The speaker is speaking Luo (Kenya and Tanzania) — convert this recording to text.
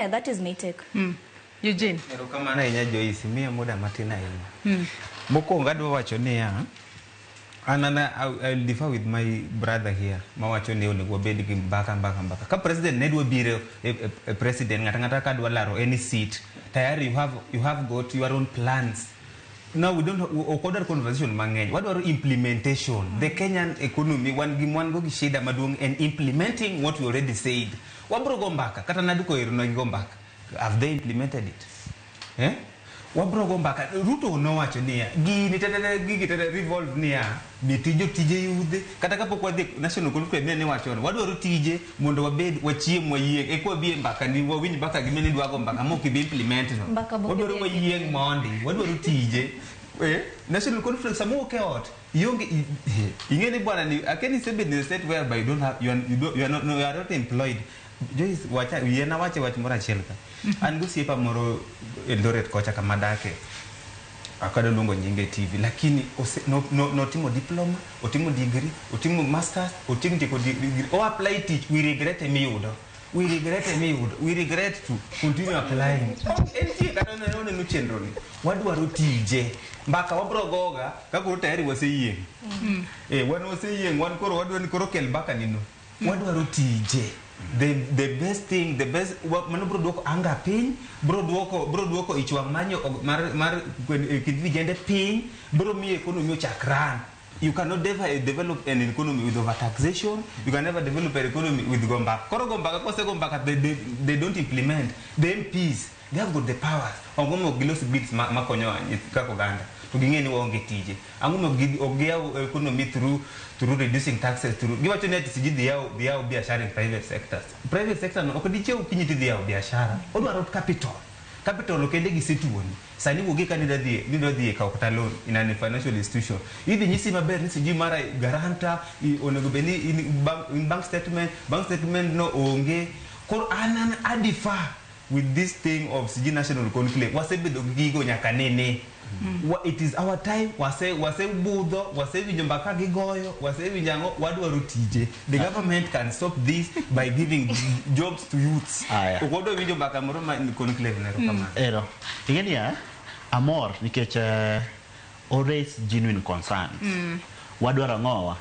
Yeah, that is my take. Eugene. Erokamano ahinya, Joyce, miya muda matin ahinya. Mokwongo adwa wacho niya, an I'll differ with my brother here mawacho ni onego wabed gi mbaka, mbaka, mbaka. Ka president ne dwa biro e president, ng'ata ng'ata ka dwa laro any seat, tayari you have got your own plans. Now we don't, ok wadwar conversation mang'eny, wadwaro implementation. The Kenyan economy, wan gi wan go gi shida maduong' en implementing what we already said. Wabro go mbaka kata NADCO ero ne gigo mbaka. Have they implemented it? Eh? Wabro go mbaka. Ruto nowacho niya, gini tetete, gigi tete revolve niya, mi tije tije yudhe. Kata kapok wadhi national conference ne wacho ni wadwaro tije mondo wabed wachiem wayieng'. Eka wabi e mbaka ni wawinj mbaka gima ni dwago mbaka mok ibi implement no. Mbaka bok Wadwaro idhi e wayieng' mondi, wadwaro tije. Eh, national conference sama wuok e ot ionge ing'e ni bwana ni akeni isebet in a state whereby you don't have you are, you don't, you are not, no, you are not employed. Joyce, wacha yiena wache wach moro achiel ka. An gosiepa moro Eldoret kocha kama dake, akada luongo nyinge e TV, lakini ose, no, no, notimo diploma, otimo degree, otimo masters, otimo tieko degree, o apply tich, we regret emiyudo, we regret emiyudo, we regret to continue applying. Entie kata oneno chenro ni wadwaro tije. Mbaka wabro goga ka koro tayari waseyieng'. Eh, wan waseyieng', wan koro wadwaro ni koro kel mbaka nino. Wadwaro tije. The best thing, the best mano bro duoko anga piny, bro duoko ich wang' manyo mar e kind vijende piny, bro miyo economy ochak run. You cannot never develop an economy with overtaxation. You can never develop an economy with gombaka. Koro gombaka kose gombaka, they don't implement. The MPs, they have got the powers. Ang'o momiyo ok gilos bills makonyo kaka oganda to ging'e ni waonge tije? Ang'o momiyo ok giyaw economy through reducing taxes, through giwacho ni ati sijui dhi yaw biashara in private sectors? Private sector no ok dichiew okinyi tidhi yawo biashara, odwaro capital. Capital kende gisetuoni sani wuogi ka nidwa dhi e kawo kata loan in an financial institution, idhi nyisi maber ni sijui mara guarantor onego bed ni in bank statement, bank statement no onge. Koro an adiffer with this thing of sijui national conclave. Wasebedo gi gigo nyaka nene. It is our time. Wase budho, wasewinjo mbaka gigoyo, wasewinjo ang'o, wadwaro tije. The government can stop this by giving jobs to youths. Aya. Ok wadwa winjo mbaka moro ma conclave nero kamano. Ero ing'e niya, amor nikech o raise genuine concerns. Wadwaro ang'owa?